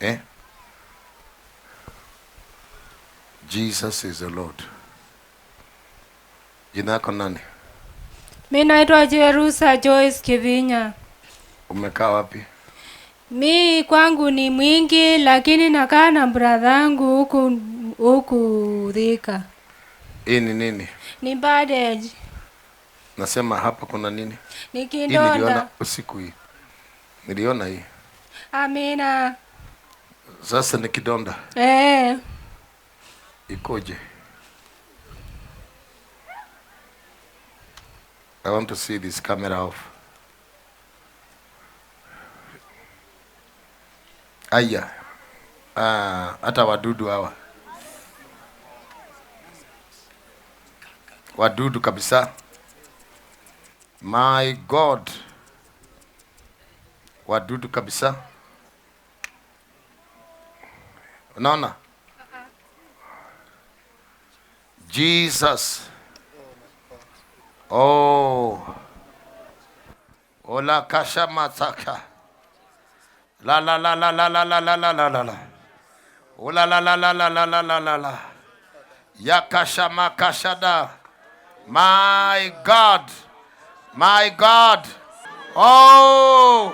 Eh? Jesus is the Lord. Jina yako nani? Mi naitwa Jerusa Joyce Kivinya. Umekaa wapi? Mi kwangu ni Mwingi, lakini nakaa na bradhangu huku huku Thika. Hii ni nini? Ni bandage, Nasema hapa kuna nini? Ni Hii niliona kidonda. usiku hii. Niliona hii. Amina. Sasa ni kidonda. Eh, Ikoje? I want to see this camera off. Aya. Ah, hata wadudu hawa. Wadudu kabisa. My God. Wadudu kabisa. Unaona? Jesus. Oh. Ola kasha mataka. La la la la la la la la la la la la. Ola la la la la la la la la la. Yakasha makashada. My God. My God. Oh.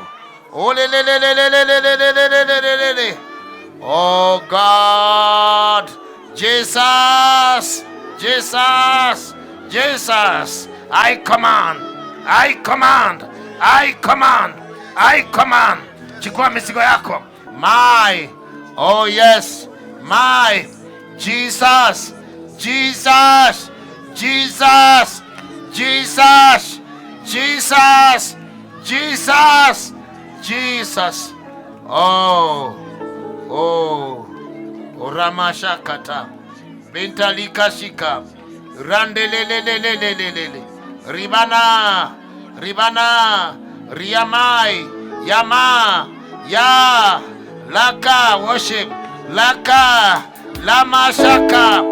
Ole le le le le le le le le le le le le le. Oh God. Jesus. Jesus. Jesus. I command. I command. I command. I command. Chukua mizigo yako. My. Oh yes. My. Jesus. Jesus. Jesus. Jesus. Jesus. Jesus. Jesus. Oh. Oh. Oramashakata. Bintalikashika. Randelelelelelelele. Ribana. Ribana. Riamai. Yama. Ya. Laka. Worship. Laka. Lama shaka.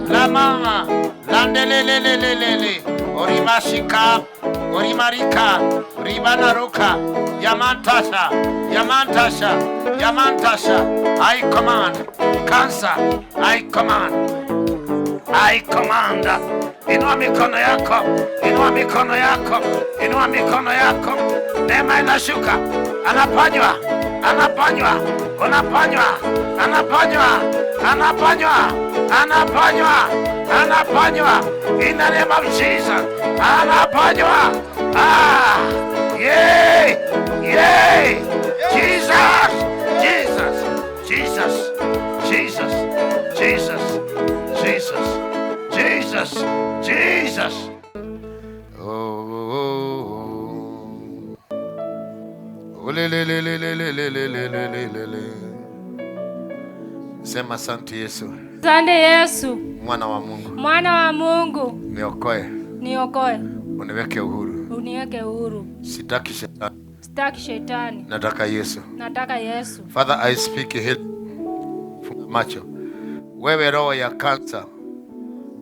Lama. Landelelelelelele. Orimashika. Orimarika. Ribanaruka. Yamantasha. Yamantasha. Yamantasha. I command. Cancer. I command. I command. Inua mikono yako, inua mikono yako, inua mikono yako. Neema inashuka, anapanywa, anapanywa, unapanywa, anapanywa, anapanywa, anapanywa, anapanywa. In the name of Jesus, anapanywa. Ah, yay, yay, Jesus, Jesus, Jesus, Jesus, Jesus, Jesus, Jesus, Jesus. Oh, oh, oh. Le, le, le, le, le, le, le, le, le, le, le, le. Sema asante Yesu, asante Yesu, mwana wa Mungu, mwana wa Mungu, niokoe, niokoe, uniweke uhuru. Uniweke uhuru. Sitaki shetani, Sitaki shetani, nataka Yesu. Nataka Yesu. Father, I speak healing. Funga macho. Wewe roho ya kansa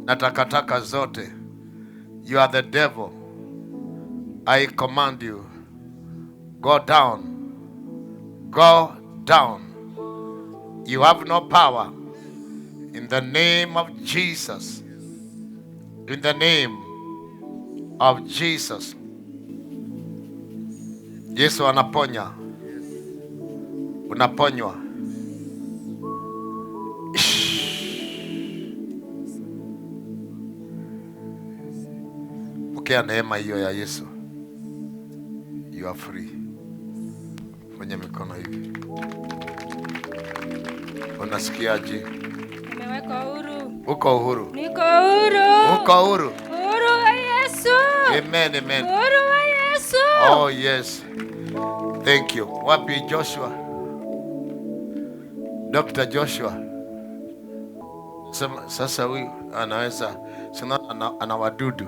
na takataka zote, you are the devil. I command you, go down, go down. You have no power. In the name of Jesus. In the name of Jesus. Yesu anaponya. Unaponywa. Pokea neema hiyo ya Yesu. You are free. Fanya mikono hivi. Unasikiaje? Nimewekwa huru. Uko uhuru. Niko huru. Uko uhuru. Uhuru wa Yesu. Amen, amen. Uhuru wa Yesu. Oh yes. Thank you. Wapi Joshua? Dr. Joshua. Sema, sasa huyu anaweza sina, ana wadudu.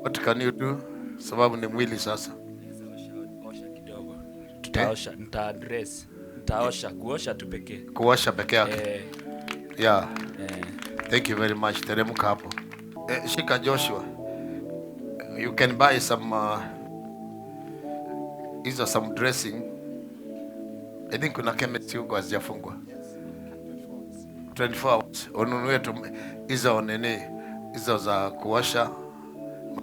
What can you do? Sababu ni mwili sasa. Osha kidogo. Tutaosha, nita address. Nitaosha, kuosha tu pekee. Kuosha peke yake. Yeah. Thank you very much. Teremka hapo. Shika Joshua. You can buy some these are some dressing. I think kuna chemist huko hazijafungwa 24 hours. Ununue tu hizo nini, hizo za kuosha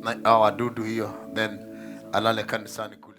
na hao wadudu hiyo, then alale kanisani kule.